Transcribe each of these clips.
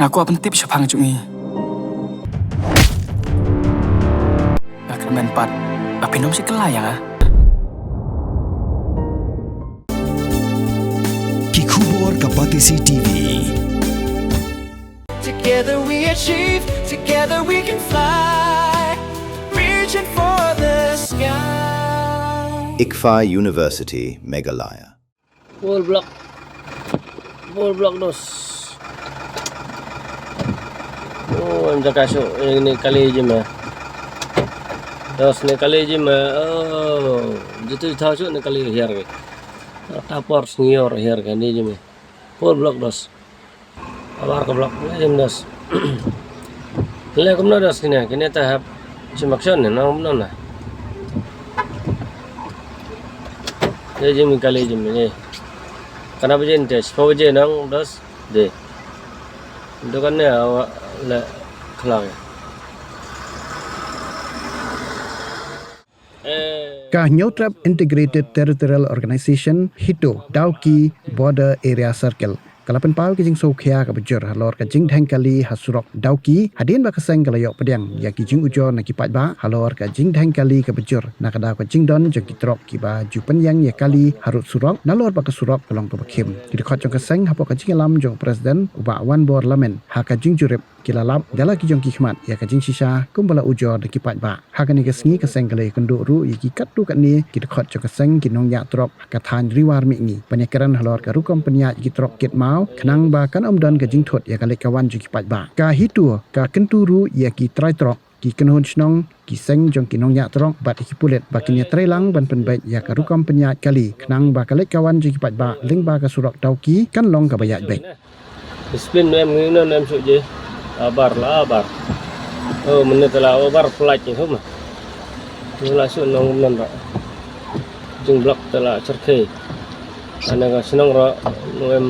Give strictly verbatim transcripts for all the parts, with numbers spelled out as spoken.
Nga kwah pyntip shaphang jong i. Nga kyrmen pat ba phin ym shim kylla ïa nga. Ki khubor ka Batesi T V. Together we achieve, together we can fly, reaching for the sky. ICFAI University, Meghalaya. Full block. Full block dos. Oh, em jaka shu, eh, ne kali jima. Dos ne kali jima. Oh, jitu thaw shu ne kali hiar ke. Ta por sngior hiar ke ne jima. Full block dos. Abar ka block, le jim dos. Le kumno dos kine, kine ta hap. Shim action ne, nang kumno na. Le jim kali jim ne. Kana baje ne, shiphew baje nang dos, de. Dukan ne, awa, le, khlang. Ka Hynñiewtrep Integrated Territorial Organization, HITO, Dawki Border Area Circle, ka la pynpaw ka jingsngewkhia kaba jur halor ka jingdheng kali ha surok Dawki, hadien ba ka seng ka la ïoh pdiang ïa ki jingujor na ki paidbah halor ka jingdheng kali kaba jur na ka daw ka jingdon jong ki trok kiba ju pynïeng ïa kali harud surok nalor ba ka surok ka long kaba khim. Ki dkhot jong ka seng hapoh ka jingïalam jong u President u Bah Wanbor Lamen ha ka jingjurip ki la lap da la ki jong ki khmat ïa ka jingshisha kumba la ujor da ki paidbah. Ha kane ka sngi ka seng ka la ïakynduh ruh ïa ki katto katne ki dkhot jong ka seng ki nongñiah trok ha ka thaiñ Ri War Mihngi ban ïakren halor ka rukom pynïaid ïa ki trok kit maw khnang ba kan ym don ka jingthut ïa ka leit ka wan jong ki paidbah. Ka HITO ka kyntu ruh ïa ki trai trok, ki kynhun shnong, ki seng jong ki nongñiah trok bad ïa ki pulit ba kin ïatreilang ban pynbeit ïa ka rukom pynïaid kali khnang ba ka leit ka wan jong ki paidbah lyngba ka surok Dawki kan long kaba ïaid beit. Spin em ngi non em shu je. Abar la abar. Oh, mynne te la abar flight ni huma. Ni la shu nong non ra. Jing block te la cherkhei. Ana ka shnong ra no em.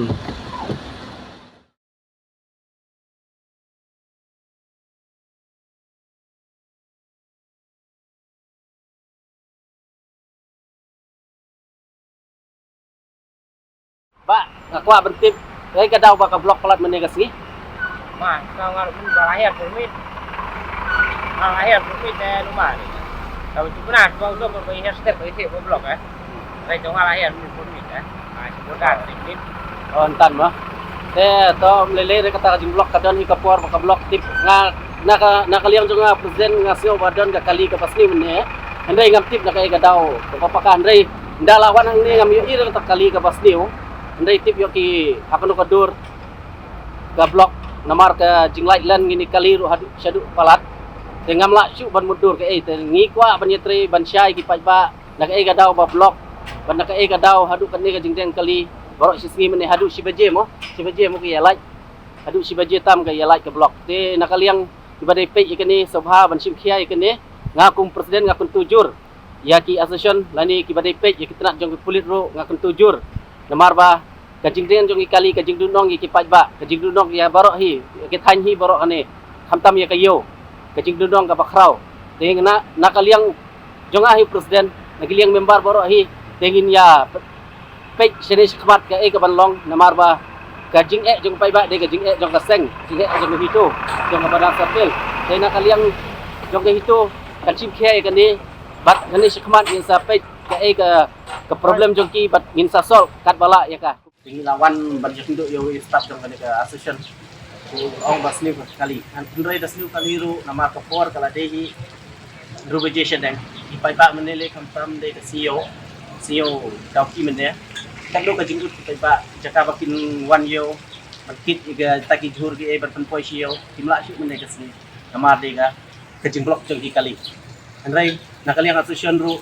Ba, nga kwah ban tip, eh, ka daw ba ka block palat mynne ka sngi. Ma, ka ngar pun ba lahir permit. Ba lahir permit, eh, lumar. Ka betul benar, ba udah ba lahir step ba isi ba block, eh. Rai jong nga lahir permit, eh. Ah, si border permit. Oh, entan ma. Te to mlele re kata ka jing block ka don hi ka por ba ka block tip nga na ka, na ka liang jong nga present nga sio ba don ka kali ka basni mynne. Hynrei ngam tip na ka e ka daw. Ka paka hynrei nda la wan hangne ngam ïohi re kata kali ka basni. Hynrei tip ïoh ki ha kano ka dur ka block namar ka jinglait len ngini kali ruh haduh shaduh palat. Te ngam lah shuh ban mudur ka e te ngi kwah ban ïatrei ban shai ki paidbah. Na kaei ka daw ba block, bad na kaei ka daw haduh katne ka jingdeng kali, baroh shi sngi mynne haduh shi baje mo, shi baje mo ka ïa light. Haduh shi baje tam ka ïa light ka block. Te na ka liang kiba dei peit ïa kane, sngewbha ban shim khia ïa kane. Nga kum president nga kyntu jur ïa ki association lane kiba dei peit ïa ki tnat jong ki pulit ruh nga kyntu jur. Namar ba ka jingdeng jong ki kali, ka jingdunong ïa ki paidbah, ka jingdunong ïa baroh hi, ïa ki thaiñ hi baroh kane. Khamtam ïa ka ïew, ka jingdunong kaba khraw. Te na, na ka liang jong nga hi president, na ki liang member baroh hi, te ngin ïa peit shane shakhmat kaei kaban long, namar ba ka jingeh jong ka paidbah dei ka jingeh jong ka seng, jingeh jong ka HITO, jong ka Badasapil. Te na ka liang jong ka HITO kan shim khia ïa kane, bad kane shakhmat ngin sa peit kaei ka, ka problem jong ki bad ngin sa solve katba lah ïa ka. Te ngi la wan ban ïakynduh ïa u staff jong kane ka association. U ong ba sniew kali. Hynrei da sniew kali ruh namar ka por ka la dei hi hynriew baje shadeng. Ki paidbah mynne lei khamtam dei ka C E O, C E O Dawki mynne. Katno ka jingud ki paidbah jaka ba kin wan ïew ban kit ïa kita ki jhur kiei ban pynpoi sha ïew. Kim lah shuh mynne ka sngi namar dei ka, ka jingblock jong ki kali. Hynrei na ka liang association ruh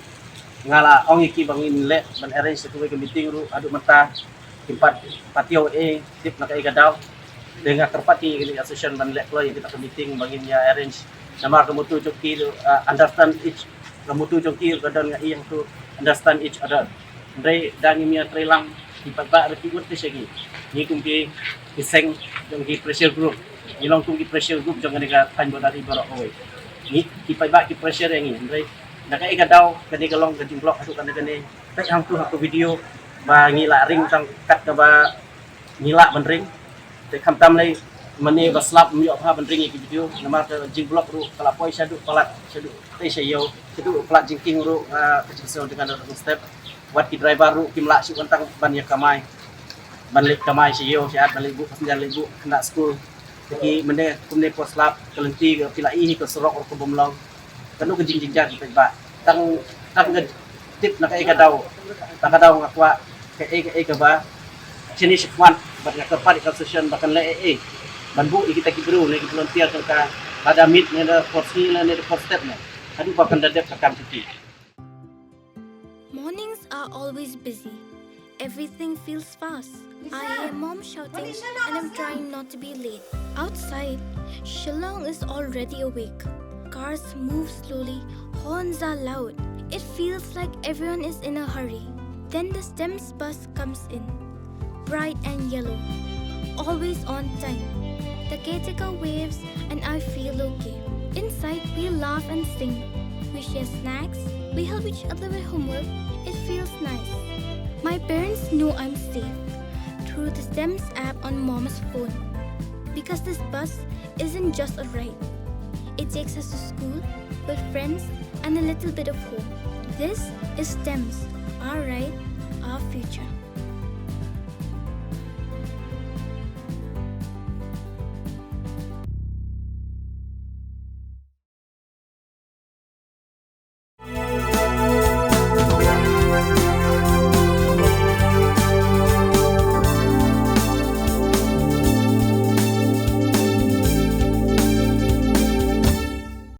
nga la ong ïa ki ba ngin leh ban arrange sa kawei ka meeting ruh haduh mynta kim pat, pat ïoh ei tip na kaei ka daw. Te nga kyrpad ïa ki association ban leh kloi ïa kita ka meeting ba ngin ïa arrange. Namar ka motto jong ki ruh, ah, understand each, ka motto jong ki ruh ka don nga ïa to understand each other. Hynrei da ngim ïa treilang ki paidbah ruh ki ud te sha ngi. Ngi kum ki, ki seng jong ki pressure group, ngi long kum ki pressure group jong kane ka thaiñ border hi baroh kawei. Ngi ki paidbah ki pressure ïa ngi, hynrei na kaei ka daw kane ka long ka jingblock haduh kane kane. Peit hangtu ha ka video ba ngi la ring tang kat kaba ngi lah ban ring. Te khamtam lei Mane ba slap ym ïoh bha ban ring ïa ki video namar ka jingblok ruh ka la poi shaduh palat, shaduh tei sha ïew, shaduh palat jingkieng ruh, ah, ka jingsngew jong nga ruh step. Wat ki driver ruh kim lah shuh ban tang ban ïa kamai, ban leit kamai sha ïew sha at, ban leit buh passenger, leit buh khynnah skul. Te ki mane kumne por slap ka lynti ka phi la i hi ka surok ruh ka bym long. Kano ka jingjynjar ki paidbah. Tang, tang ka tip na kaei ka daw, na ka daw nga kwah kaei kaei kaba shane shakhmat bad nga kyrpad ïa ka association ba kan leh ei ei ban buh ïa kita ki briew ne ki volunteer jong ka, lada miet ne da por sngi ne da por step ne, haduh ba kan da dep ka kam shuti. Mornings are always busy. Everything feels fast. I hear mom shouting and I'm trying not to be late. Outside, Shillong is already awake. Cars move slowly, horns are loud. It feels like everyone is in a hurry. Then the STEMS bus comes in. Bright and yellow. Always on time. The caretaker waves and I feel okay. Inside, we laugh and sing. We share snacks. We help each other with homework. It feels nice. My parents know I'm safe through the STEMS app on mom's phone. Because this bus isn't just a ride. It takes us to school, with friends, and a little bit of hope. This is STEMS, our ride, our future.